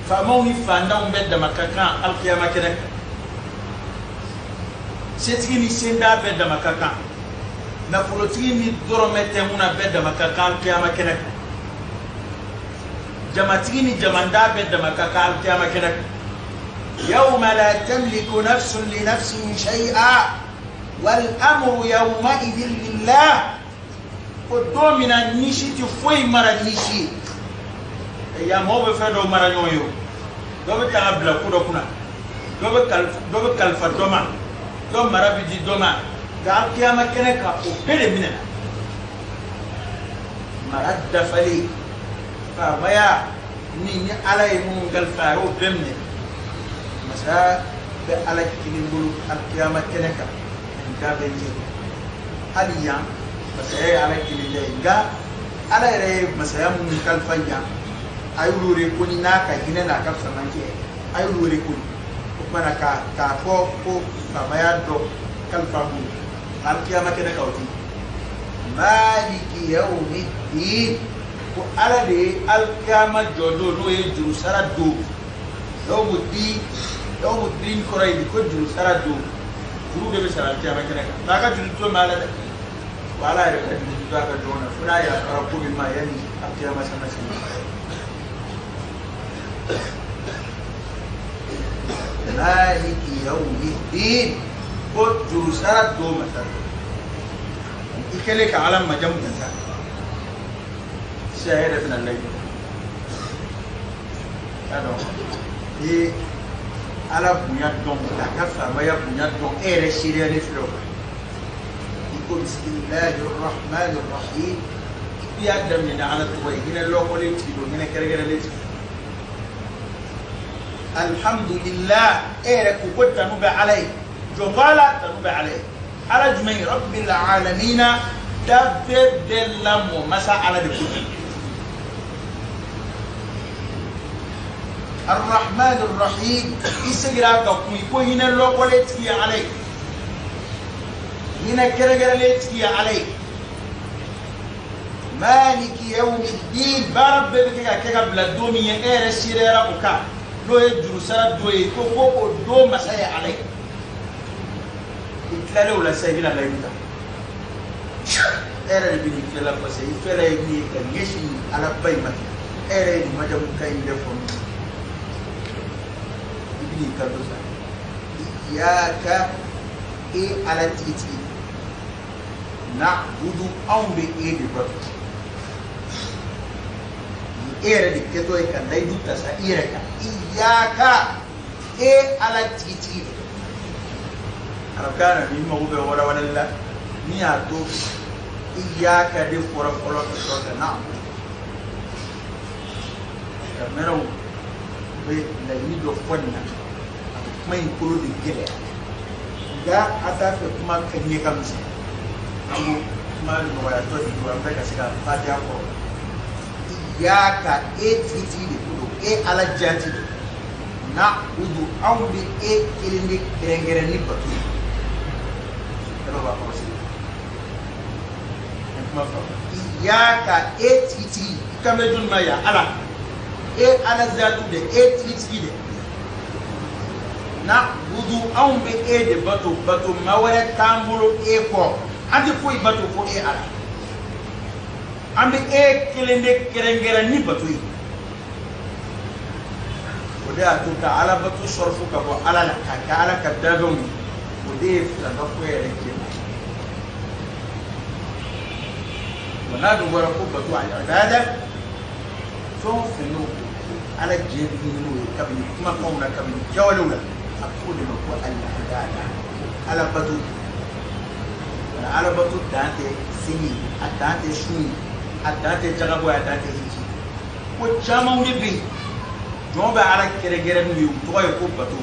Faamaw ni faantanw bɛɛ dama ka kan alikiyama kɛnɛ kan. Setigi ni sentan bɛɛ dama ka kan. Nafolotigi ni dɔrɔmɛ tɛ mun na bɛɛ dama ka kan alikiyama kɛnɛ kan. Jamatigi ni jamantan bɛɛ dama ka kan alikiyama kɛnɛ kan. Yawma la tamliku nafsun li nafsin shay'a wal amru yawma idhin lillah. Ko don min na ni si tɛ foyi mara ni si ye. Yan mɔgɔw bɛ fɛn dɔw mara ɲɔgɔn ye o. Dɔ bɛ ta ka bila ko dɔ kunna, dɔ bɛ kalifa dɔ ma, dɔ mara bɛ di dɔ ma. Nka alikiyama kɛnɛ kan o bɛɛ de minɛna. Mara dafalen, faamaya ni Ala ye minnu kalifa a y'o bɛɛ minɛ. Masaya bɛ Ala kelen bolo alikiyama kɛnɛ kan, nka bɛ jɛ. Hali yan masaya ye Ala kelen ta ye, nka Ala yɛrɛ ye masaya minnu kalifa yan, a y'olu rekoni n'a ka hinɛ n'a ka fisamancɛ, a y'olu rekoni. O tuma na k'a fɔ ko faamaya dɔ kalifa bolo alikiyama kɛnɛ kan o ti. Maliki yawmiddin, ko Ala de ye alikiyama jɔ don, n'o ye jurusara don. Yawmuddin, yawmuddin kɔrɔ ye di? Ko jurusara don. Juru de bɛ sara alikiyama kɛnɛ kan. Nka a ka juru to b'a la dɛ. Wa Ala yɛrɛ ka juru to a ka jɔn na fo n'a yafara ko min ma yanni alikiyama sama se. Maliki yawmiddin, ko jurusara don masa don. I kɛlen ka Ala majamu ta sa, sisan e yɛrɛ bɛna layidu. Y'a dɔn i ye Ala bonya dɔn k'a ka faamaya bonya dɔn, e yɛrɛ seereyalen filɛ o kan. I ko bisimilahi rahmani rahim, i y'a daminɛ ni Ala tɔgɔ ye, hinɛ lɔkɔlen tigi don, hinɛ kɛrɛnkɛrɛnlen tigi. Alhamdulillah, e yɛrɛ ko ko tanu bɛ Ala ye, jɔn ko Ala, tanu bɛ Ala ye. Ala jumɛn ye? Rabbil alamina, danfɛn bɛɛ lamɔ masa Ala de ko ten. Arrahman arrahim, i seginna ka kun, i ko hinɛ lɔkɔlen tigi ye Ala ye, hinɛ kɛrɛnkɛrɛnlen tigi ye Ala ye. Maliki yawmiddin, baara bɛɛ bɛ kɛ ka kɛ ka bila don min ye, e yɛrɛ seereyara o kan, n'o ye jurusara don ye, i ko ko o don masa ye Ala ye. I tilalen o la sisan, i bɛna layidu ta. E yɛrɛ de bɛ n'i fɛla fɔ sisan, i fɛla ye min ye ka ɲɛsin nin Alaba in ma ten. E yɛrɛ ye nin majamu kan in bɛɛ fɔ min ye, i bɛ n'i kanto sa. Iyaka, e Ala tigitigi, na'budu, anw bɛ e de bato. Ni e yɛrɛ de kɛtɔ ye ka layidu ta sa i yɛrɛ kan. Iyaka, e Ala tigitigi. Arabukan na ni mago bɛ walawalali la, min y'a to iyaka de fɔra fɔlɔ ka sɔrɔ ka na'budu. Ka mɛrɛw bɛ laɲini dɔ fɔ nin na, a bɛ kuma in kolo de gɛlɛya. Nka a t'a fɛ kuma ka ɲɛ ka misɛn. An ko kuma nɔgɔyatɔ de don, an bɛ ka se ka fatiya kɔrɔ. Iyaka, e tigitigi de ko don, e Ala jati de. Na'budu, anw bɛ e kelen de kɛrɛnkɛrɛn ni bato ye. Yɔrɔ b'a kɔlɔsi. N kuma faamu. Iyaka, e tigitigi, i kan bɛ jɔnni ma yan? Ala. E Ala zatu de, e tigitigi de. Na'budu, anw bɛ e de bato, bato maa wɛrɛ t'an bolo e kɔ. An tɛ foyi bato fo e Ala. An bɛ e kelen de kɛrɛnkɛrɛn ni bato ye. O de y'a to ka Ala bato sɔrɔfu ka bɔ Ala la k'a kɛ Ala ka danfɛnw ye, o de ye filankafoya yɛrɛ jɛma. Wa n'a dun bɔra ko bato al-ibada, fɛn o fɛn n'o Ala jɛ bɛ ɲini n'o ye kabini kumakanw na, kabini kɛwalew la, a bɛ fɔ o de ma ko al-ibada, Ala bato. Wala Ala bato dan tɛ seli ye, a dan tɛ sun ye, a dan tɛ jagabɔ ye, a dan tɛ hiji. Ko camanw de bɛ yen, jɔn bɛ Ala kɛrɛnkɛrɛn n'u ye, u tɔgɔ ye ko bato.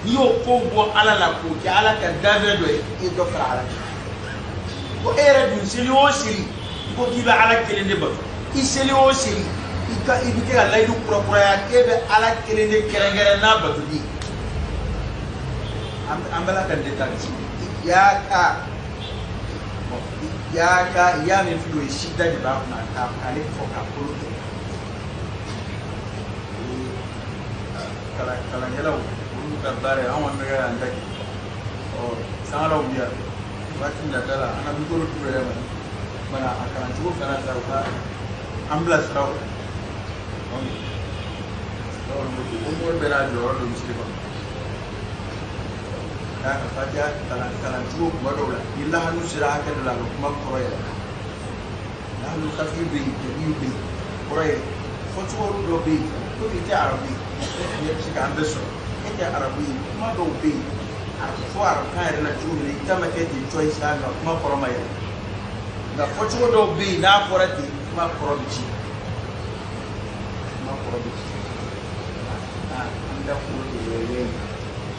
N'i y'o kow bɔ Ala la k'o kɛ Ala ka danfɛn dɔ ye, i ye dɔ fara Ala kan. Ko e yɛrɛ dun seli o seli, i ko k'i bɛ Ala kelen de bato. I seli o seli, i bɛ kɛ ka layidu kurakuraya k'e bɛ Ala kelen de kɛrɛnkɛrɛn n'a batoli ye. An bɛ Ala ka nin de ta ka sini. Iyaka, iyaka, ya min filɛ o ye, sida de b'a kunna k'ale fɔ k'a kolo kɛ. Kalankɛlaw, olu ka baara ye, an kɔni bɛ kɛ k'an ta kɛ. Ɔ, sangalaw bi yan waati nata la, an ka mikoro t'u yɛrɛ ma mana a kalancogo fana ta, u ka an bilasira o la. Donc ko mori bɛɛ n'a jɔyɔrɔ don misiri kɔnɔ. K'a ka fatiya kalan kalancogo, kuma dɔw la, ni lahanu sera hakɛ dɔ la, a bɛ kuma kɔrɔ yɛlɛma. Lahanu kafi bɛ yen, jɛkulu bɛ yen, kɔrɔ ye fɔcogo dɔ bɛ yen. Komi i tɛ arabu ye, e tun bɛ se k'an bɛɛ sɔrɔ, e tɛ arabu ye, kuma dɔw bɛ yen, a bɛ fɔ arabukan yɛrɛ la cogo min na, i ta ma kɛ ten cɔyi sa, nka kuma kɔrɔ ma yɛlɛma. Nka fɔcogo dɔw bɛ yen, n'a fɔra ten, kuma kɔrɔ bɛ tiɲɛ, kuma kɔrɔ bɛ tiɲɛ. An da kolo de yɛrɛ ye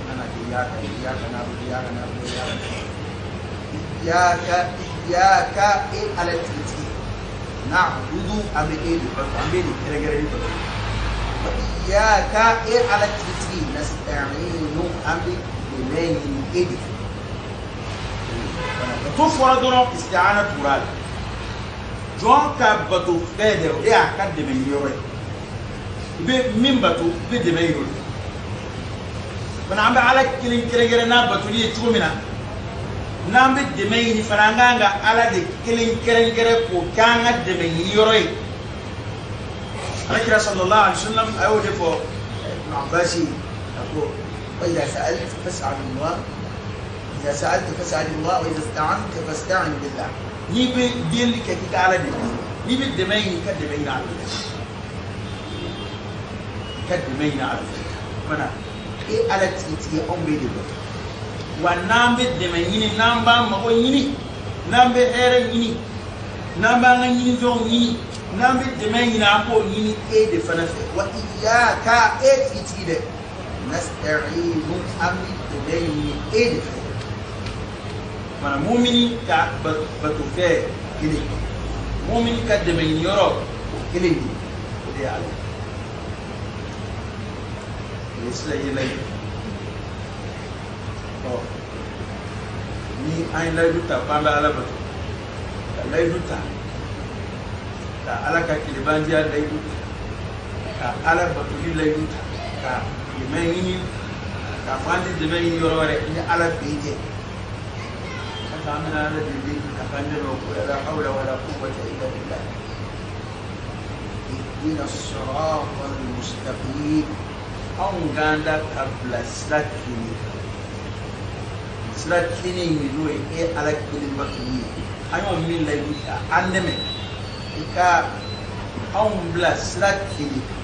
nana kɛ yaaka yaaka n'a bɛ yaaka n'a bɛ yaaka yaaka yaaka. E Ala tigitigi, na'budu, an bɛ e de bato, an bɛ e de kɛrɛnkɛrɛnni bato. Wa iyyaka, e Ala tigitigi, nasta'inu, an bɛ dɛmɛ ɲini e de fɛ. Bato fɔra dɔrɔn, isti'ana tugura la. Jɔn ka bato fɛn dɛ, o de y'a ka dɛmɛ ɲini yɔrɔ ye. I bɛ min bato, i bɛ dɛmɛ ɲini o de fɛ fana. An bɛ Ala kelen kɛrɛnkɛrɛn n'a batoli ye cogo min na, n'an bɛ dɛmɛ ɲini fana, an kan ka Ala de kelen kɛrɛnkɛrɛn k'o k'an ka dɛmɛ ɲini yɔrɔ ye. Ala kira sallallahu alaihi wa sallam, a y'o de fɔ Ibn Abbas, a ko: wa idha sa'alta fas'al Allah, idha sa'alta fas'al Allah, wa idha ista'anta fasta'in billah. N'i bɛ deli kɛ, k'i ka Ala de deli. N'i bɛ dɛmɛ ɲini, i ka dɛmɛ ɲini Ala fɛ, i ka dɛmɛ ɲini Ala fɛ fana. E Ala tigitigi, anw bɛ de bato wa. N'an bɛ dɛmɛ ɲini, n'an b'an mago ɲini, n'an bɛ hɛrɛ ɲini, n'an b'an ka ɲinifɛnw ɲini, n'an bɛ dɛmɛ ɲini, an b'o ɲini e de fana fɛ. Wa iyyaka, e tigitigi dɛ, nasta'inu, an bɛ dɛmɛ ɲini e de fɛ. Mana mumini ka bato fɛn kelen, mumini ka dɛmɛ ɲini yɔrɔ o kelen de, o de ye Ala ye. O ye sira yɛlɛ ye. Ɔ, ni an ye layidu ta k'an bɛ Ala bato, ka layidu ta ka Ala ka tilebandiya layidu ta, ka Ala batoli layidu ta, ka dɛmɛ ɲini, k'a fɔ an tɛ dɛmɛ ɲini yɔrɔ wɛrɛ ni Ala fɛ yen tɛ, hasa an bɛna Ala de deli ka k'an dɛmɛ o ko la. La hawla wala quwwata illa billah. Ihdina sirata al-mustaqim. Anw k'an da ka bila sira tilennen kan, sira tilennen min n'o ye e Ala kelen batoli ye, an y'o min layidu ta, an dɛmɛ i ka anw bila sira tilennen kan.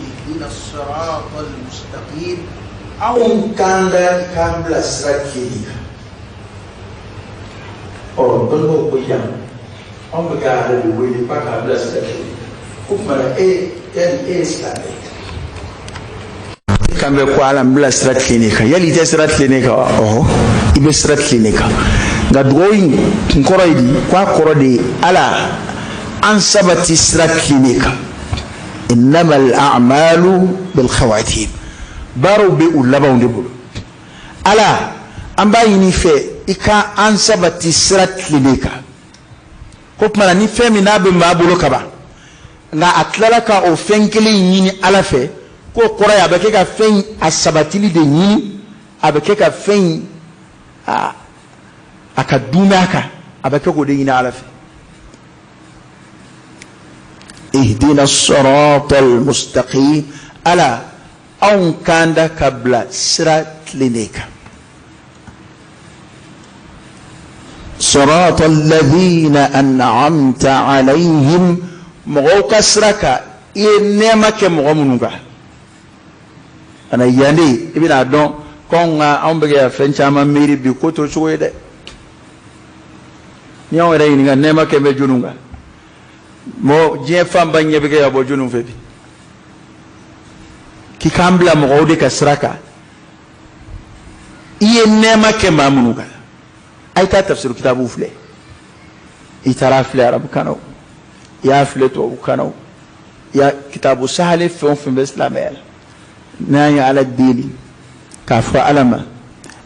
Ihdina sirata al-mustaqim. Anw k'an da i k'an bila sira tilennen kan. Ɔ, dɔnnibaw ko yan, anw bɛ ka Ala de wele k'a k'an bila sira tilennen kan. Ko tuma na, e yali, e ye silamɛ ye kan bɛ ko Ala n bila sira tilennen kan, yali i tɛ sira tilennen kan wa? Ɔhɔ, i bɛ sira tilennen kan, nka dugawu in kun kɔrɔ ye di? K'a kɔrɔ de ye: Ala, an sabati sira tilennen kan. Innamal a'malu bil khawatim, baaraw bɛ u labanw de bolo. Ala, an b'a ɲini fɛ i ka an sabati sira tilennen kan. Ko tuma na, ni fɛn min n'a bɛ maa bolo kaban, nka a tilala ka o fɛn kelen ɲini Ala fɛ, k'o kɔrɔ ye a bɛ kɛ ka fɛn a sabatili de ɲini, a bɛ kɛ ka fɛn a ka dunbɛ a kan, a bɛ kɛ k'o de ɲini Ala fɛ. Ihdina sirata almustaqim, Ala, anw kan da ka bila sira tilennen kan. Sirata alladhina an'amta alayhim, mɔgɔw ka sira kan, i ye nɛɛma kɛ mɔgɔ minnu kan. Kana yan de i bɛna dɔn ko anw ka anw bɛ kɛ fɛn caman miiri bi, ko t'o cogo ye dɛ. Ni anw yɛrɛ ɲininka, nɛɛma kɛ bɛ jɔnniw kan? Mɔgɔ diɲɛ fanba ɲɛ bɛ kɛ ka bɔ jɔnniw fɛ bi? K'i k'an bila mɔgɔw de ka sira kan, i ye nɛɛma kɛ maa minnu kan. A ye taa tafsir kitabuw filɛ, i taara filɛ arabukan na o, i y'a filɛ tubabukan na o, i ya kitabu sahale fɛn o fɛn bɛ silamɛya la, n'an ye Ala deli k'a fɔ Ala ma: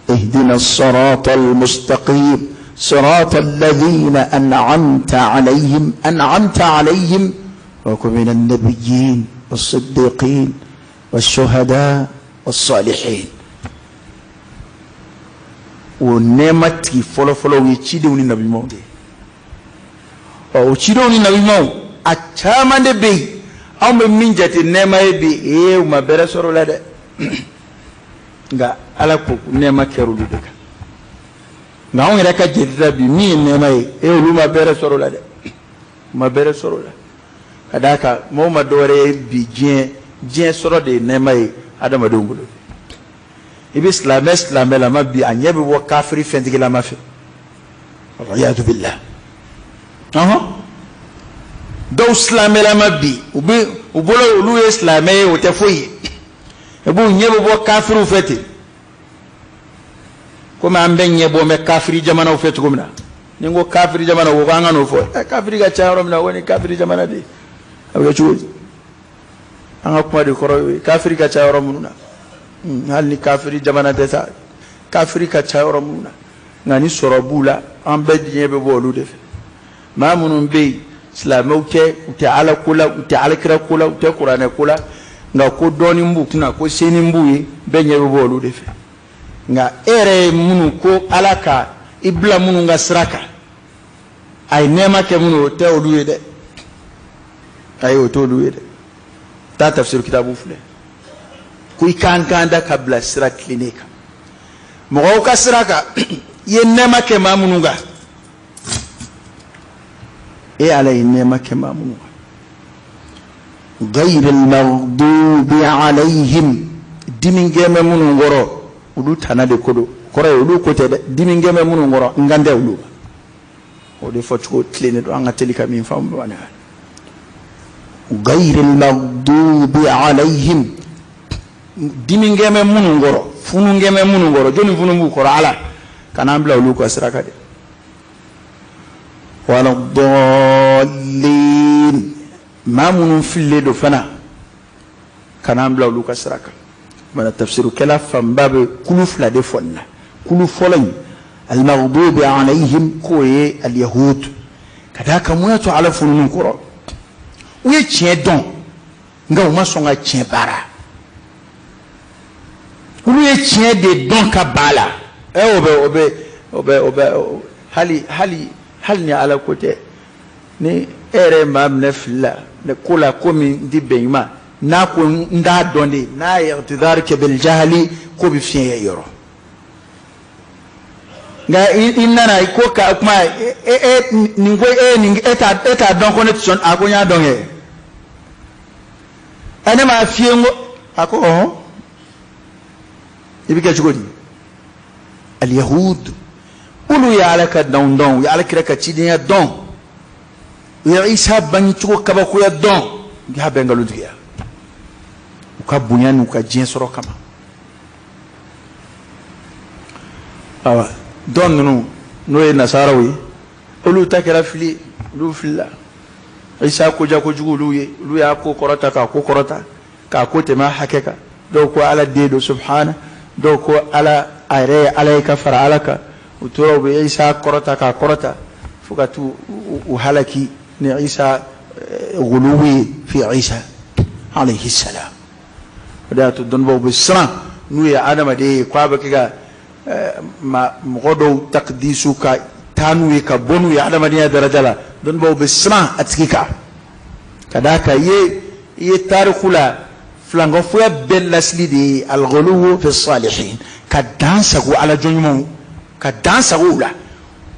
ihdina sirata almustaqim, sirata alladhina an'amta alayhim, an'amta alayhim wa hum min an-nabiyyin was-siddiqin. والشهداء والصالحين. O nɛɛma tigi fɔlɔfɔlɔw ye cidenw ni nabiɲumanw de ye. Ɔ, o cidenw ni nabiɲumanw, a caman de bɛ yen, anw bɛ min jate nɛɛma ye bi, ee, u ma bɛrɛ sɔrɔ o la dɛ. Nka Ala ko nɛɛma kɛra olu de kan. Nka anw yɛrɛ ka jate la bi, min ye nɛɛma ye, ee, olu ma bɛrɛ sɔrɔ o la dɛ, u ma bɛrɛ sɔrɔ o la. Ka d'a kan mɔgɔw ma dɔwɛrɛ ye bi, diɲɛ sɔrɔ de ye nɛɛma ye adamadenw bolo. I bɛ silamɛ silamɛlama bi, a ɲɛ bɛ bɔ kafiri fɛntigilama fɛ, waliyadu billah. Ɔhɔn, dɔw silamɛlama bi, u bɛ u bolo olu ye silamɛ ye, o tɛ foyi ye, i b'u ɲɛ bɛ bɔ kafiriw fɛ ten, komi an bɛɛ ɲɛ bɔ bɛ kafiri jamanaw fɛ cogo min na. Ni n ko kafiri jamana, o ko an ka n'o fɔ. Ɛ, kafiri ka ca yɔrɔ min na, o ni kafiri jamana de ye, a bɛ kɛ cogo di? An ka kuma de kɔrɔ ye kafiri ka ca yɔrɔ minnu na. Hali ni kafiri jamana tɛ sa, kafiri ka ca yɔrɔ minnu na, nka ni sɔrɔ b'u la, an bɛɛ diɲɛ bɛ bɔ olu de fɛ. Maa minnu bɛ yen, silamɛw tɛ, u tɛ Ala ko la, u tɛ alakira ko la, u tɛ kuranɛ ko la, nka ko dɔɔnin b'u kunna, ko senin b'u ye, bɛɛ ɲɛ bɛ bɔ olu de fɛ. Nka e yɛrɛ ye minnu ko Ala ka i bila minnu ka sira kan, a ye nɛɛma kɛ minnu, o tɛ olu ye dɛ. Ayi, o t'olu ye dɛ. Taa tafsir kitabu filɛ, ko i kan kan da ka bila sira tilennen kan, mɔgɔw ka sira kan, i ye nɛɛma kɛ maa minnu kan, e Ala ye nɛɛma kɛ maa minnu kan. Ghayril maghdubi alayhim, dimi gɛn bɛ minnu kɔrɔ, olu tana de ko don. Kɔrɔ ye olu ko tɛ dɛ, dimi gɛn bɛ minnu kɔrɔ, n kan tɛ olu ma. O de fɔcogo tilennen don, an ka teli ka min faamu bamanankan. Ghayril maghdubi alayhim, dimi gɛn bɛ minnu kɔrɔ, funu gɛn bɛ minnu kɔrɔ, jɔnni funu b'u kɔrɔ? Ala kana an bila olu ka sira kan dɛ. Wala dɔɔlin, maa minnu fililen don fana, kana an bila olu ka sira kan. Mana tafsirukɛla fanba bɛ kulu fila de fɔ nin na. Kulu fɔlɔ in, al-maghdubi alayhim, k'o ye al-yahud, ka d'a kan mun y'a to Ala funun'u kɔrɔ? U ye tiɲɛ dɔn, nka u ma sɔn ka tiɲɛ baara. Olu ye tiɲɛ de dɔn ka ban a la. Ɛ, o bɛ o bɛ o bɛ o bɛ hali hali hali ni Ala ko tɛ, ni e yɛrɛ ye maa minɛ fili la ne ko la, ko min ti bɛn i ma, n'a ko n t'a dɔn de, n'a ye i'tidar kɛ bil jahali, ko bɛ fiɲɛ ye yɔrɔ. Nka i nana i ko ka kuma e e nin ko e nin e t'a dɔn ko ne tɛ sɔn a ko n y'a dɔn kɛ. Ɛ, ne m'a f'i ye n ko a ko ɔhɔn, i bɛ kɛ cogo di? Al-yahud, olu ye Ala ka danw dɔn, u ye Ala kira ka cidenya dɔn, u ye Isa bangecogo kabakoya dɔn, u y'a bɛɛ nkalontigiya u ka bonya n'u ka diɲɛ sɔrɔ kama. Awa, dɔn ninnu n'o ye nasaraw ye, olu ta kɛra fili, olu filila. Isa koja kojugu olu ye, olu y'a ko kɔrɔta, k'a ko kɔrɔta, k'a ko tɛmɛ a hakɛ kan. Dɔw ko Ala den don subhana, dɔw ko Ala a yɛrɛ ye Ala ye ka fara Ala kan. U tora u bɛ Isa kɔrɔta k'a kɔrɔta fo ka t'u u halaki ni Isa guluwi ye fi Isa alayhi salam. O de y'a to dɔnnibaw bɛ siran n'u ye adamaden ye k'a bɛ kɛ ka mɔgɔ dɔw takdisu, ka taa n'u ye, ka bɔ n'u ye adamadenya daraja la. Dɔnnibaw bɛ siran a tigi kan, ka d'a kan i ye tariku la filankafoya bɛɛ lasili de ye al-ghuluw fi salihin, ka dan sago Ala jɔnɲumanw, ka dan sago u la,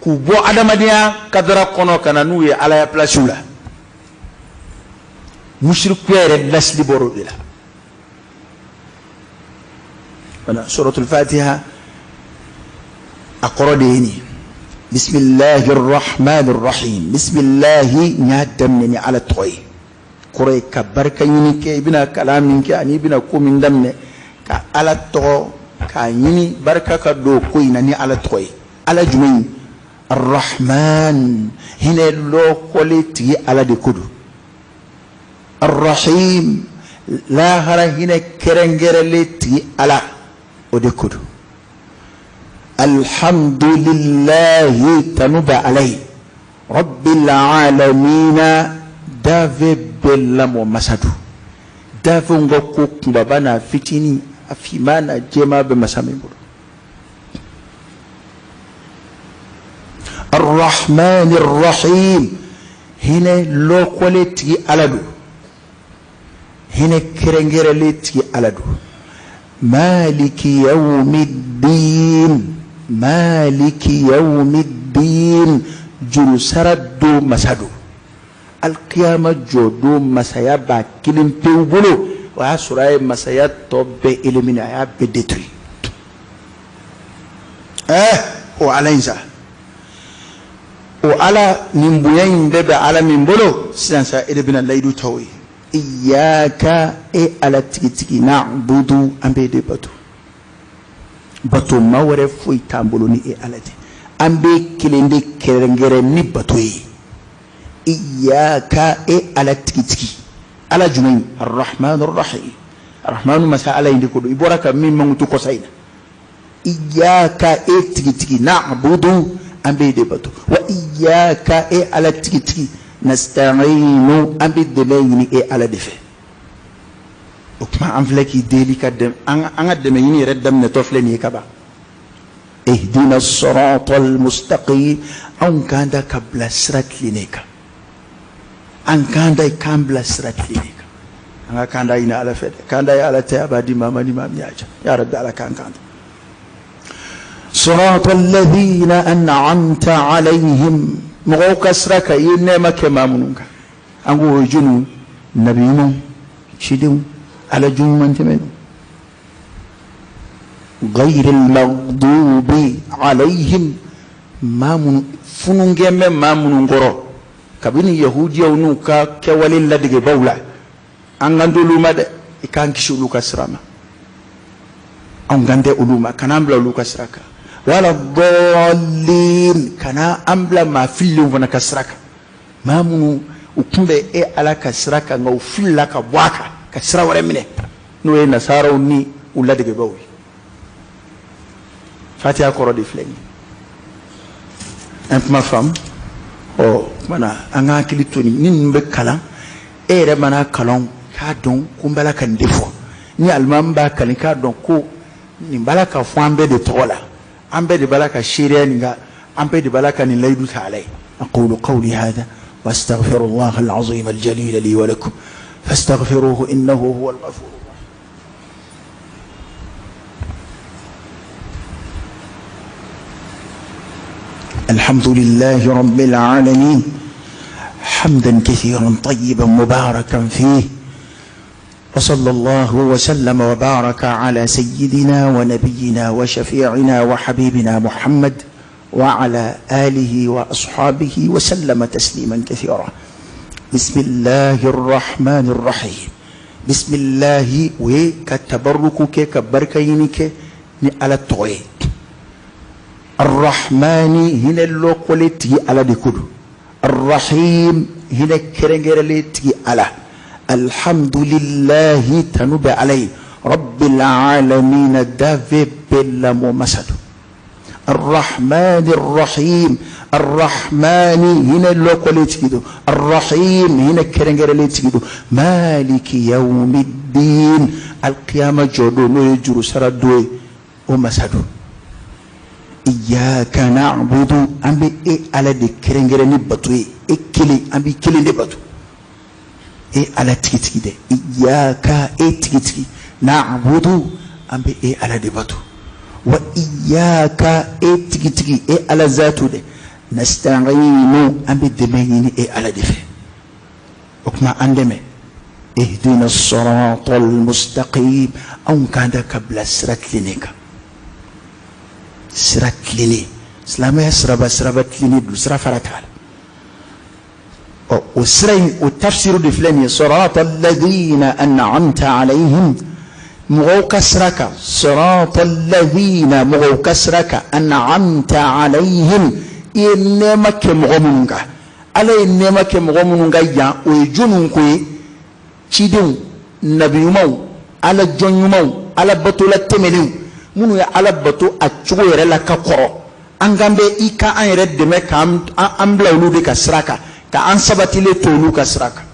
k'u bɔ adamadenya kadara kɔnɔ ka na n'u ye Alaya pilasiw la. Musirikuya yɛrɛ lasili bɔra o de la. Voilà, suratul Fatiha a kɔrɔ de ye nin ye. Bisimilahi rahmani rahim. Bisimilahi, n y'a daminɛ ni Ala tɔgɔ ye. Kɔrɔ ye ka barika ɲini kɛ, i bɛna kalan min kɛ ani i bɛna ko min daminɛ, ka Ala tɔgɔ k'a ɲini barika ka don ko in na ni Ala tɔgɔ ye. Ala jumɛn? Arrahman, hinɛ lɔkɔlen tigi Ala de ko don. Arrahim, lahara hinɛ kɛrɛnkɛrɛnlen tigi Ala, o de ko don. Alhamdulillahi, tanu bɛ Ala ye. Rabbil alamina, danfɛn bɛɛ lamɔ masa don. Dafɛnw ka ko kunbaba n'a fitinin, a finman n'a jɛman bɛ masa min bolo. Arrahman arrahim, hinɛ lɔkɔlen tigi Ala don, hinɛ kɛrɛnkɛrɛnlen tigi Ala don. Maliki yawmiddin, maliki yawmiddin, jurusara don masa don. Alkiyama jɔ don masaya b'a kelen pewu bolo. O y'a sɔrɔ a ye masaya tɔ bɛɛ éliminer, a y'a bɛɛ détruire. O Ala in sa, o Ala nin bonya in bɛɛ bɛ Ala min bolo sisan sa, e de bɛna layidu ta o ye. Iyaka, e Ala tigitigi, na'budu, an b'e de bato. Bato ma wɛrɛ foyi t'an bolo ni e Ala tɛ. An b'e kelen de kɛrɛnkɛrɛn ni bato ye. Iyaka, e Ala tigitigi, Ala jumɛn? Arrahman arrahim. Arrahmanu masa Ala in de ko don, i bɔra ka min mankutu kɔsa in na. Iyaka, e tigitigi, na'budu, an b'e de bato. Wa iyaka, e Ala tigitigi, nasta'inu, an bɛ dɛmɛ ɲini e Ala de fɛ. O tuma an filɛ k'i deli ka dɛmɛ, an ka dɛmɛ ɲini yɛrɛ daminɛtɔ filɛ nin ye kaban. Ihdina sirata almustaqim, anw k'an da ka bila sira tilennen kan. An k'an da k'an bila sira tilennen kan. An ka kanda ɲini Ala fɛ dɛ. Kanda ye Ala tɛ, a b'a di maa ma ni maa min y'a diya. Ya Rabbi, Ala k'an kanda. Sirata alladhina an'amta alayhim, mɔgɔw ka sira kan i ye nɛɛma kɛ maa minnu kan. An ko o ye jɔnniw? Nabi ɲumanw, cidenw, Ala jɔn ɲuman tɛmɛnenw. Ghayril maghdubi alayhim, maa minnu fununkɛ bɛ maa minnu kɔrɔ kabini yahudiyaw n'u ka kɛwale ladegebaw la, an kan t'olu ma dɛ, i k'an kisi olu ka sira ma. Anw kan tɛ olu ma, kana an bila olu ka sira kan. Wala dɔɔlin, kana an bila maa fililenw fana ka sira kan, maa minnu u tun bɛ e Ala ka sira kan nka u filila ka bɔ a kan ka sira wɛrɛ minɛ, n'o ye nasaraw ni u ladegebaw ye. Fatiha kɔrɔ de filɛ nin ye. An kuma faamu? Ɔ tuma na an ka hakili to nin, ni ninnu bɛ kalan, e yɛrɛ mana kalan k'a dɔn ko n b'a la ka nin de fɔ. Ni alimami b'a kalan, k'a dɔn ko nin b'a la ka fɔ an bɛɛ de tɔgɔ la, an bɛɛ de b'a la ka seereya nin kan, an bɛɛ de b'a la ka nin layidu ta Ala ye. Aqulu qawli hadha wa astaghfirullaha al-azim al-jalil li wa lakum fastaghfiruhu innahu huwa al-ghafur. الحمد لله رب العالمين حمدا كثيرا طيبا مباركا فيه، وصلى الله وسلم وبارك على سيدنا ونبينا وشفيعنا وحبيبنا محمد وعلى آله وأصحابه وسلم تسليما كثيرا. بسم الله الرحمن الرحيم. بسم الله وكتبركك كبركينك على التوي. الرحمن هنا اللوكولتي على ديكودو، الرحيم هنا كرنجرلتي على. الحمد لله تنوب عليه رب العالمين دافي بلا ممسد. الرحمن الرحيم، الرحمن هنا اللوكولتي، الرحيم هنا كرنجرلتي. مالك يوم الدين، القيامة جودو نيجرو سردوي ومسدو. إياك نعبد، أم بي إيه على دي كرنجرني بطوي إيه كلي، أم بي كلي دي بطو إيه على تيكي تيكي دي. إياك إيه تيكي تيكي نعبد، أم بي إيه على دي بطو. وإياك إيه تيكي تيكي إيه على ذاتو دي نستعين، أم بي دميني إيه على دي في وكما عندما اهدنا الصراط المستقيم، أو كان قبل سرت لنيك sira tilennen, silamɛya siraba siraba tilennen don, sira fara t'a la. Ɔ o sira in o tafsiru de filɛ nin ye. Sirata alladhina an'amta alayhim, mɔgɔw ka sira kan. Sirata alladhina, mɔgɔw ka sira kan. An'amta alayhim, i ye nɛɛma kɛ mɔgɔ minnu kan. Ala ye nɛɛma kɛ mɔgɔ minnu kan yan, o ye jɔnniw ko ye? Cidenw, nabi ɲumanw, Ala jɔn ɲumanw, Ala batola tɛmɛnenw, minnu ye Ala bato a cogo yɛrɛ la ka kɔrɔ. An kan bɛ i ka an yɛrɛ dɛmɛ k'an bila olu de ka sira kan, k'an sabatilen to olu ka sira kan.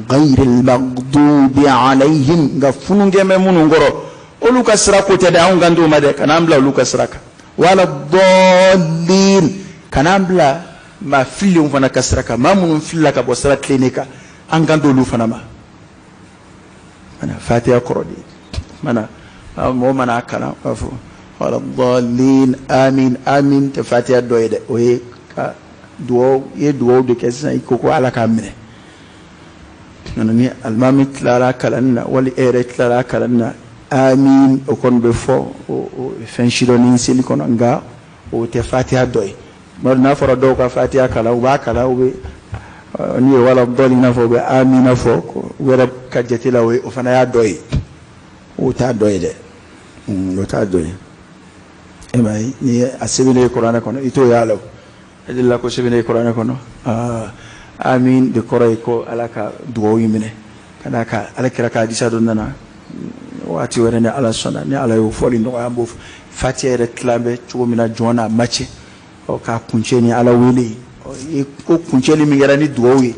Ghayril maghdubi alayhim, nka fununkɛ bɛ minnu kɔrɔ olu ka sira ko tɛ dɛ, anw kan t'o ma dɛ, kana an bila olu ka sira kan. Wala dɔɔlin, kana an bila maa fililenw fana ka sira kan, maa minnu filila ka bɔ sira tilennen kan, an kan t'olu fana ma. Mana fatiha kɔrɔ de ye, mana mɔgɔ mana a kalan b'a fɔ wala dɔɔlin amin amin tɛ fatiha dɔ ye dɛ, o ye ka dugawu, i ye dugawu de kɛ sisan i ko ko Ala k'a minɛ. Nana ni alimami tilara kalanni na wali e yɛrɛ tilara kalanni na, amin o kɔni bɛ fɔ o fɛn sidɔnni seli kɔnɔ, nka o tɛ fatiha dɔ ye. Bari n'a fɔra dɔw ka fatiha kalan, u b'a kalan, u bɛ n'u ye wala dɔɔnin fɔ, u bɛ amina fɔ, u yɛrɛ ka jate la o fana y'a dɔ ye. O t'a dɔ ye dɛ, o t'a dɔ ye. E m'a ye, n'i ye a sɛbɛnnen ye kuranɛ kɔnɔ, i t'o y'a la o. E delila ko sɛbɛnnen ye kuranɛ kɔnɔ, amin de kɔrɔ ye ko Ala ka dugawu in minɛ. Ka d'a kan Ala kira ka hadisa dɔ nana waati wɛrɛ ni Ala sɔnna, ni Ala y'o fɔli nɔgɔya, an b'o fɔ. Fatiha yɛrɛ tilan bɛ cogo min na jɔn n'a ma cɛ, ɔ k'a kuncɛ ni Ala wele ye, ko kuncɛli min kɛra ni dugawu ye,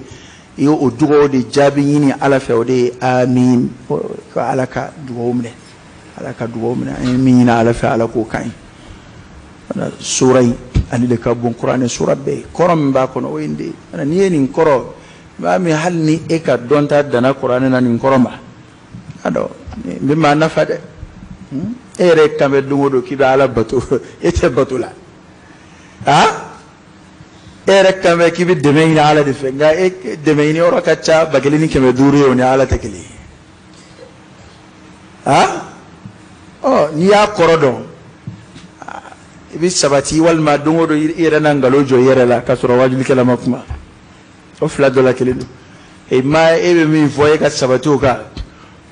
i y'o dugawu de jaabi ɲini Ala fɛ, o de ye amin, ko Ala ka dugawu minɛ, Ala ka dugawu minɛ. An ye min ɲini Ala fɛ, Ala k'o kan ye. Sura in ale de ka bon kuranɛ sura bɛɛ ye, kɔrɔ min b'a kɔnɔ o ye nin de ye. N'i ye nin kɔrɔ, maa min hali ni e ka dɔnta danna kuranɛ na nin kɔrɔ ma, a dɔn nin bɛ maa nafa dɛ. E yɛrɛ kan bɛ don o don k'i bɛ Ala bato, e tɛ bato la. E yɛrɛ kan bɛ k'i bɛ dɛmɛ ɲini Ala de fɛ, nka e dɛmɛ ɲini yɔrɔ ka ca 1500 ye, o ni Ala tɛ kelen ye. Ɔ n'i y'a kɔrɔ dɔn, i bɛ sabati, walima don o don i yɛrɛ na nkalon jɔ i yɛrɛ la k'a sɔrɔ wajulikɛla ma kuma. O fila dɔ la kelen don. E ma e bɛ min fɔ e ka sabati o kan,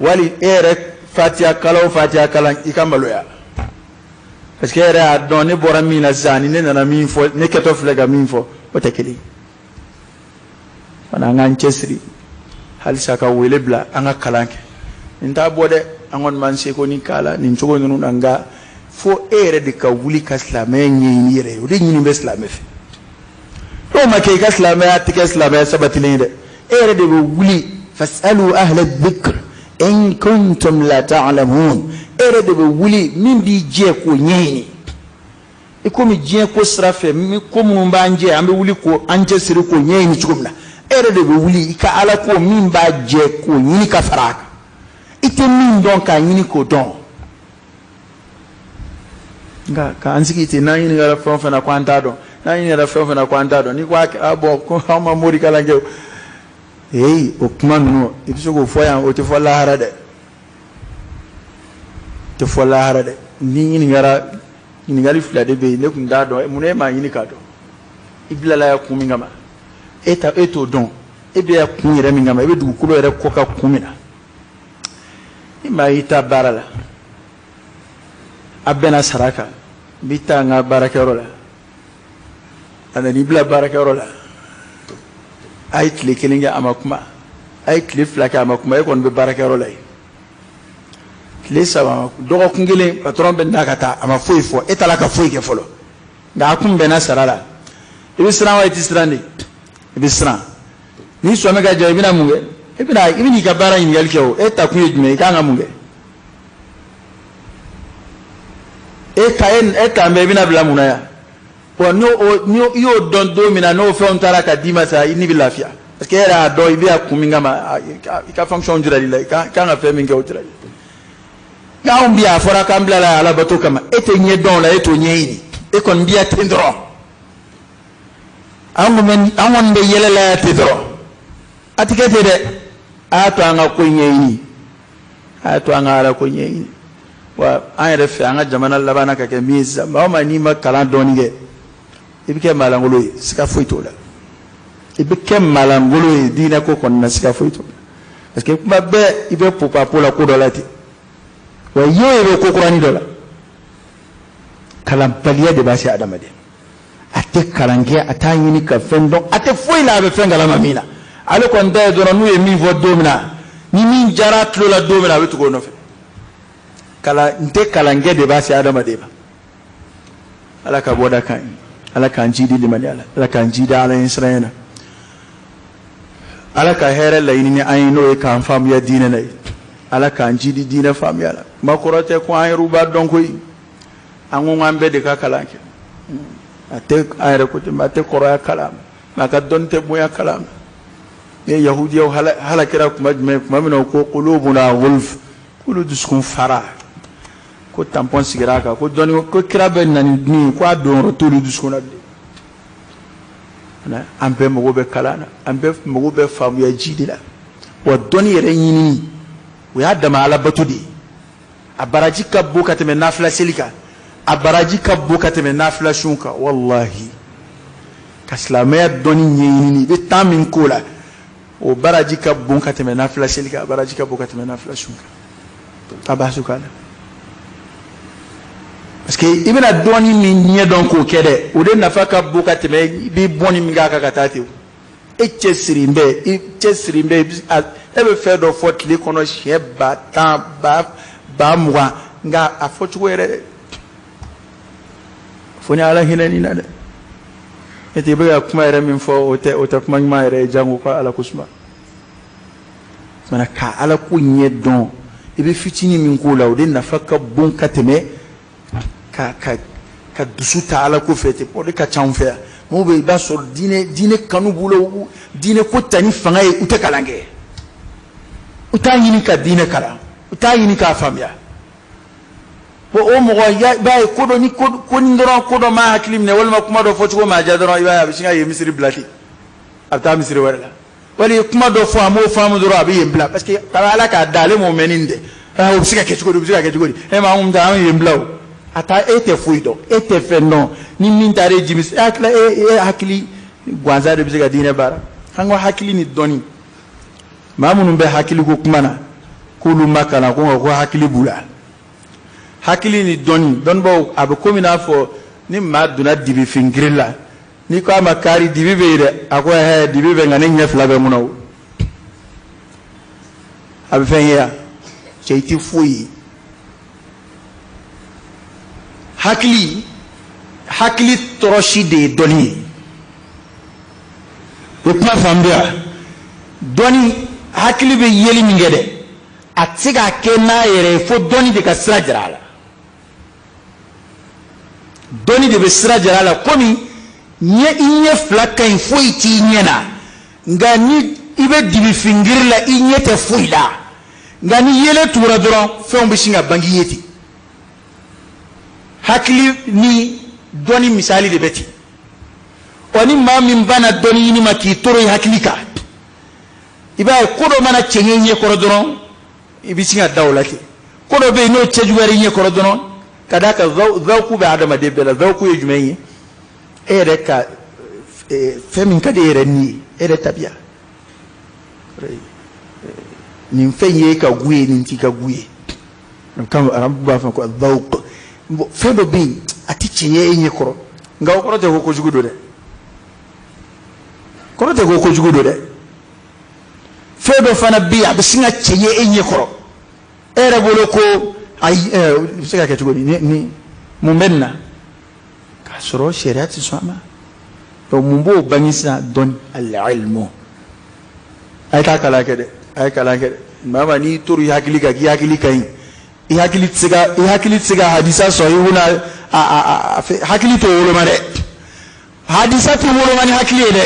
wali e yɛrɛ fatiha kalan o fatiha kalan i ka maloya, parce que e yɛrɛ y'a dɔn ne bɔra min na sisan ani ne nana min fɔ, ne kɛtɔ filɛ ka min fɔ, o tɛ kelen ye. Fana an k'an cɛsiri halisa ka wele bila an ka kalan kɛ. Nin t'a bɔ dɛ, an kɔni b'an seko ni k'a la nin cogo ninnu na, nka fo e yɛrɛ de ka wuli ka silamɛya ɲɛɲini yɛrɛ ye, o de ɲini bɛ silamɛ fɛ. N'o ma kɛ, i ka silamɛya tɛ kɛ silamɛya sabatilen ye dɛ. E yɛrɛ de bɛ wuli, fasalu ahla dhikr in kuntum la ta'lamun. E yɛrɛ de bɛ wuli min b'i jɛ k'o ɲɛɲini. I komi diɲɛ ko sira fɛ, ko minnu b'an jɛ, an bɛ wuli k'o an cɛsiri k'o ɲɛɲini cogo min na, e yɛrɛ de bɛ wuli i ka Ala ko min b'a jɛ k'o ɲini ka fara a kan. I tɛ min dɔn k'a ɲini k'o dɔn. Nka k'an sigi ten, n'an ɲininkara fɛn o fɛn na ko an t'a dɔn, n'an ɲininkara fɛn o fɛn na ko an t'a dɔn, n'i ko a bɔn ko anw ma morikalan kɛ o, ee o kuma ninnu i bɛ se k'o fɔ yan, o tɛ fɔ lahara dɛ, o tɛ fɔ lahara dɛ. N'i ɲininkara, ɲininkali fila de bɛ yen, ne tun t'a dɔn, mun na e m'a ɲini k'a dɔn? I bilala yan kun min kama, e t'o dɔn, e bɛ yan kun yɛrɛ min kama, e bɛ dugukolo yɛrɛ kɔ kan kun min na, i maa y'i ta baara la, a bɛnna sara kan, n b'i taa n ka baarakɛyɔrɔ la, a nan'i bila baarakɛyɔrɔ la, a ye tile kelen kɛ a ma kuma, a ye tile fila kɛ a ma kuma, e kɔni bɛ baarakɛyɔrɔ la yen. Tile saba, dɔgɔkun kelen, patɔrɔn bɛ na ka taa, a ma foyi fɔ, e taara ka foyi kɛ fɔlɔ, nka a kun bɛnna sara la. I bɛ siran wa i tɛ siran de? I bɛ siran. N'i sɔmi ka ja, i bɛna mun kɛ? I bɛn'i ka baara ɲininkali kɛ o, e ta kun ye jumɛn ye? I kan ka mun kɛ? E kan bɛ i bɛna bila mun na yan? Bon, n'o i y'o dɔn don min na, n'o fɛnw taara ka d'i ma sa, i ni bɛ lafiya, parce que e yɛrɛ y'a dɔn i bɛ yan kun min kama, i ka fonction jirali la, i kan ka fɛn min kɛ o jirali la. Nka anw bi yan, a fɔra k'an bilala Ala bato kama, e tɛ ɲɛ dɔn o la, e t'o ɲɛɲini, e kɔni bi yan ten dɔrɔn. An kɔni bɛ yɛlɛ la yan ten dɔrɔn. A ti kɛ ten dɛ. A y'a to an ka ko ɲɛɲini, a y'a to an ka Ala ko ɲɛɲini. Wa an yɛrɛ fɛ, an ka jamana labanna ka kɛ min ye sisan, maa o maa n'i ma kalan dɔɔni kɛ, i bɛ kɛ maalankolon ye, siga foyi t'o la. I bɛ kɛ maalankolon ye diinɛ ko kɔni na, siga foyi t'o la. Parce que kuma bɛɛ i bɛ popapo la ko dɔ la ten, wa i y'o ye bɛ ko kuranin dɔ la. Kalanbaliya de b'a se adamaden. A tɛ kalan kɛ, a t'a ɲini ka fɛn dɔn, a tɛ foyi la, a bɛ fɛn kalama min na. Ale kɔni ta ye dɔrɔn n'u ye min fɔ don min na, ni min diyara a tulo la don min na, a bɛ tugu o nɔfɛ. Kalan n tɛ kalankɛ de b'a se adamaden ma. Ala ka bɔda kan ye, Ala k'an jidi limaniya la, Ala k'an jidi Ala ɲɛsiranya na. Ala ka hɛrɛ laɲini ni an ye, n'o ye k'an faamuya diinɛ na ye. Ala k'an jidi diinɛ faamuya la. Kuma kɔrɔ tɛ ko an yɛrɛw b'a dɔn koyi. An ko k'an bɛɛ de ka kalan kɛ. A tɛ an yɛrɛ ko ten, a tɛ kɔrɔya kalan ma, a ka dɔnni tɛ bonya kalan ma. Ni yahudiyaw halakira kuma jumɛn, kuma min na ko qulubuna gulf, k'olu dusukun fara, ko tampon sigira a kan, ko dɔnni, ko kira bɛ na ni min ye, ko a donyɔrɔ t'olu dusukun na bilen. An bɛɛ mago bɛ kalan na, an bɛɛ mago bɛ faamuya ji de la. Wa dɔnni yɛrɛ ɲinini, o y'a dama alabato de ye. A baraji ka bon ka tɛmɛ nafila seli kan, a baraji ka bon ka tɛmɛ nafila sun kan. Walahi, ka silamɛya dɔnni ɲɛɲini, i bɛ temps min k'o la, o baraji ka bon ka tɛmɛ nafila seli kan, a baraji ka bon ka tɛmɛ nafila sun kan. A b'a su k'a la, parce que i bɛna dɔnni min ɲɛ dɔn k'o kɛ dɛ, o de nafa ka bon ka tɛmɛ i bɛ bɔnni min k'a kan ka taa ten. E cɛsirilen bɛ, i cɛsirilen bɛ, e bɛ fɛn dɔ fɔ tile kɔnɔ siɲɛ 10,000, 20,000, nka a fɔcogo yɛrɛ fo ni Ala hinɛ nin na dɛ. E tɛ i bɛ ka kuma yɛrɛ min fɔ, o tɛ kuma ɲuman yɛrɛ ye, jango ko Ala ko suma. Mana ka Ala ko ɲɛ dɔn, i bɛ fitinin min k'o la, o de nafa ka bon ka tɛmɛ ka dusu ta Ala ko fɛ ten. O de ka ca anw fɛ yan. Mɔgɔw bɛ, i b'a sɔrɔ diinɛ kanu b'u la, diinɛ ko ta ni fanga ye, u tɛ kalan kɛ, u t'a ɲini ka diinɛ kalan, u t'a ɲini k'a faamuya. Bon, o mɔgɔ, i b'a ye ko dɔ ni ko ni dɔrɔn, ko dɔ m'a hakili minɛ, walima kuma dɔ fɔcogo m'a diya dɔrɔn, i b'a ye a bɛ sin ka yen misiri bila ten, a bɛ taa misiri wɛrɛ la. Wali kuma dɔ fɔ, a m'o faamu dɔrɔn, a bɛ yen bila, parce que Ala k'a da, ale m'o mɛn nin tɛ. O bɛ se ka kɛ cogo di, o bɛ se ka kɛ cogo di? E ma anw ta, anw yen bila o. A taa, e tɛ foyi dɔn, e tɛ fɛn dɔn. Ni min taara e jimi, e hakili, e hakili gansan de bɛ se ka diinɛ baara. An ko hakili ni dɔnni, maa minnu bɛ hakili ko kuma na, k'olu ma kalan, ko nka ko hakili b'u la. Hakili ni dɔnni, dɔnnibaaw, a bɛ komi n'a fɔ ni maa donna dibifin giri la, n'i ko a ma kari dibi bɛ yen dɛ, a ko ɛɛ dibi bɛ, nka ne ɲɛ fila bɛ mun na o, a bɛ fɛn ye yan cɛ, i tɛ foyi ye. Hakili tɔɔrɔsi de ye dɔnni ye. O kuma faamuya, dɔnni, hakili bɛ yeli min kɛ dɛ, a tɛ se k'a kɛ n'a yɛrɛ ye, fo dɔnni de ka sira jira a la. Dɔnni de bɛ sira jira a la. Komi ɲɛ, i ɲɛ fila ka ɲi, foyi t'i ɲɛ na, nka ni i bɛ dibifingiri la, i ɲɛ tɛ foyi la, nka ni yelen tugura dɔrɔn, fɛnw bɛ sin ka bange i ye ten. Hakili ni dɔnni misali de bɛ ten. Ɔ, ni maa min banna dɔnni ɲini ma k'i toro i hakili kan, i b'a ye ko dɔ mana cɛ ɲɛ i ɲɛ kɔrɔ dɔrɔn, i bɛ sin ka da o la ten. Ko dɔ bɛ yen, n'o cɛjuguyara i ɲɛ kɔrɔ dɔrɔn, ka d'a kan zawku bɛ adamaden bɛɛ la. Zawku ye jumɛn ye? E yɛrɛ ka fɛn min ka di e yɛrɛ ni ye, e yɛrɛ tabiya, nin fɛn ye e ka goût ye, nin t'i ka goût ye. Arabu b'a fɔ ko zawk. Fɛn dɔ bɛ yen, a tɛ tiɲɛ e ɲɛ kɔrɔ, nka o kɔrɔ tɛ ko kojugu don dɛ, kɔrɔ tɛ ko kojugu don dɛ. Fɛn dɔ fana bɛ yen, a bɛ sin ka cɛɲɛ e ɲɛ kɔrɔ, e yɛrɛ bolo ko ayi, o bɛ se ka kɛ cogo di, ni mun bɛ nin na, k'a sɔrɔ sariya tɛ sɔn a ma. Donc mun b'o bange sisan? Dɔnni, al-ilmu. A ye taa kalan kɛ dɛ, a ye kalan kɛ dɛ. Maa ma n'i tor'i hakili kan k'i hakili ka ɲi, i hakili tɛ se ka hadisa sɔn, i bɛna a hakili t'o woloma dɛ. Hadisa tɛ woloma ni hakili ye dɛ.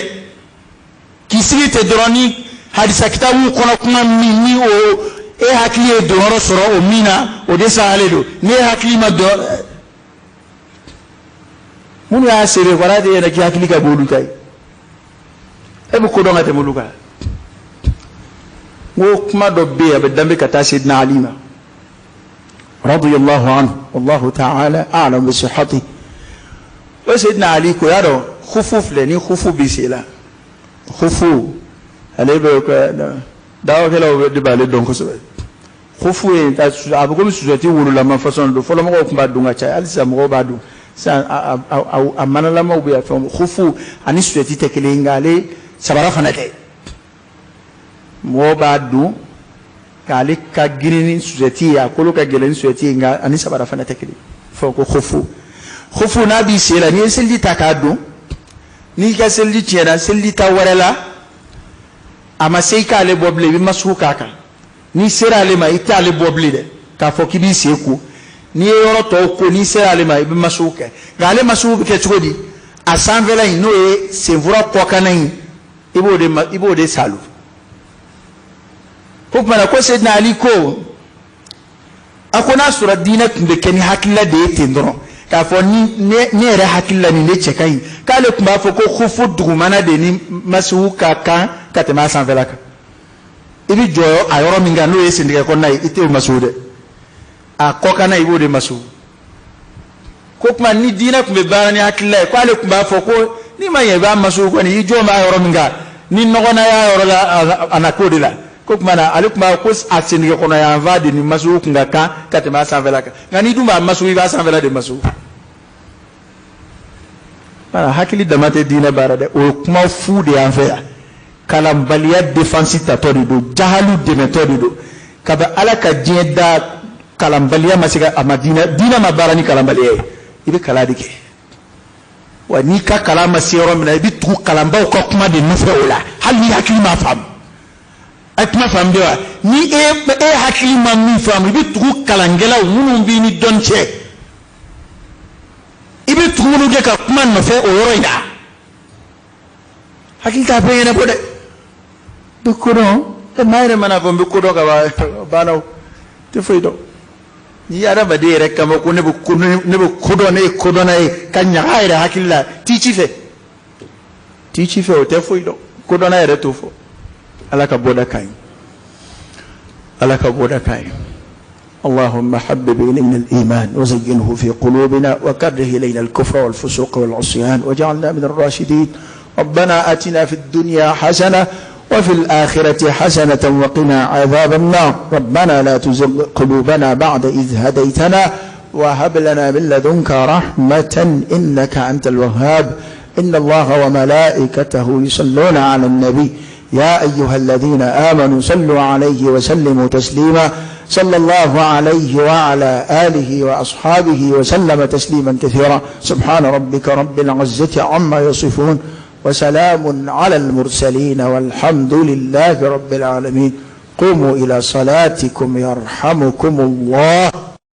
K'i sigi ten dɔrɔn, ni hadisa kitabu kɔnɔ kuma min ni o e hakili ye donyɔrɔ sɔrɔ o min na, o de sahalen don. Ni e hakili ma don, minnu y'a seere kɔrɔ de yɛrɛ k'i hakili ka bon olu ta ye, e bɛ ko dɔn ka tɛmɛ olu kan. N ko kuma dɔ bɛ yen, a bɛ danbe ka taa Seydina Ali ma radiyallahu anhu, wallahu ta'ala a'lam bi sihhati. O Seydina Ali ko, y'a dɔn hufu filɛ ni hufu b'i sen la, hufu ale bɛ kɛ dawakɛlaw de b'ale dɔn kosɛbɛ. Hufu ye a bɛ komi sosɛti wololama façon don. Fɔlɔ mɔgɔw tun b'a dun ka caya, hali sisan mɔgɔw b'a dun. Sisan a manalamaw bɛ yan fɛnw. Hufu ani sosɛti tɛ kelen ye, nka ale sabara fana tɛ. Mɔgɔw b'a dun k'ale ka girin ni sosɛti ye, a kolo ka gɛlɛn ni sosɛti ye, nka ani sabara fana tɛ kelen. Fɔ ko hufu, hufu n'a b'i sen la, n'i ye seliji ta k'a don, n'i ka seliji tiɲɛna, seliji ta wɛrɛ la, A ma se i k'ale bɔ bilen, i bɛ masugu k'a kan. N'i sera ale ma, i t'ale bɔ bilen dɛ, k'a fɔ k'i b'i sen ko. N'i ye yɔrɔ tɔw ko, n'i sera ale ma, i bɛ masugu kɛ. Nka ale masugu bɛ kɛ cogo di? A sanfɛla in, n'o ye senfura kɔkanna in, i b'o de salu. Ko tuma na ko Seydina Ali ko, a ko n'a sɔrɔ diinɛ tun bɛ kɛ ni hakilila de ye ten dɔrɔn, k'a fɔ ni ne yɛrɛ hakili la nin de cɛ ka ɲi, k'ale tun b'a fɔ ko hufu dugumana de ni masihu ka kan ka tɛmɛ a sanfɛla kan. I bɛ jɔ a yɔrɔ min kan, n'o ye sentigɛ kɔnɔna ye, i t'o masihu dɛ, a kɔkanna i b'o de masihu. Ko tuma ni diinɛ tun bɛ baara ni hakilila ye, k'ale tun b'a fɔ ko n'i ma ɲɛ i b'a masihu kɔni, i jɔ b'a yɔrɔ min kan, ni nɔgɔ na y'a yɔrɔ la, a na k'o de la. Ko tuma na ale tun b'a ko a sentigɛ kɔnɔ yanfan de ni masihu tun ka kan ka tɛmɛ a sanfɛla kan. Nka n'i dun b'a masihu, i b'a sanfɛla de masihu. Voilà, hakili dama tɛ diinɛ baara dɛ, o ye kuma fu de y'an fɛ yan. Kalanbaliya défense tatɔ de don, jahalu dɛmɛtɔ de don. Kabi Ala ka diɲɛ da, kalanbaliya ma se ka a ma diinɛ ma baara ni kalanbaliya ye. I bɛ kalan de kɛ. Wa n'i ka kalan ma se yɔrɔ min na, i bɛ tugu kalanbaw ka kuma de nɔfɛ o la, hali n'i hakili m'a faamu. A kuma faamu de wa? Ni e hakili ma min faamu, i bɛ tugu kalankɛlaw minnu b'i ni dɔnni cɛ. I bɛ tugu minnu kɛ ka kuma nɔfɛ o yɔrɔ in na. Hakili t'a bɛɛ ɲɛnabɔ dɛ. N bɛ ko dɔn, maa yɛrɛ mana fɔ n bɛ ko dɔn ka ban, banna o, tɛ foyi dɔn. N'i ye adamaden yɛrɛ kama ko ne bɛ ko dɔn, ne ye kodɔnna ye, ka ɲaga a yɛrɛ hakili la, t'i ci fɛ. T'i ci fɛ, o tɛ foyi dɔn. Kodɔnna yɛrɛ t'o fɔ. Ala ka bɔda ka ɲi. Ala ka bɔda ka ɲi. اللهم حبب إلينا الإيمان وزينه في قلوبنا وكره إلينا الكفر والفسوق والعصيان وجعلنا من الراشدين. ربنا آتنا في الدنيا حسنة وفي الآخرة حسنة وقنا عذاب النار. ربنا لا تزغ قلوبنا بعد إذ هديتنا وهب لنا من لدنك رحمة إنك أنت الوهاب. إن الله وملائكته يصلون على النبي يا أيها الذين آمنوا صلوا عليه وسلموا تسليما. صلى الله عليه وعلى آله وأصحابه وسلم تسليما كثيرا. سبحان ربك رب العزة عما يصفون وسلام على المرسلين والحمد لله رب العالمين. قوموا إلى صلاتكم يرحمكم الله.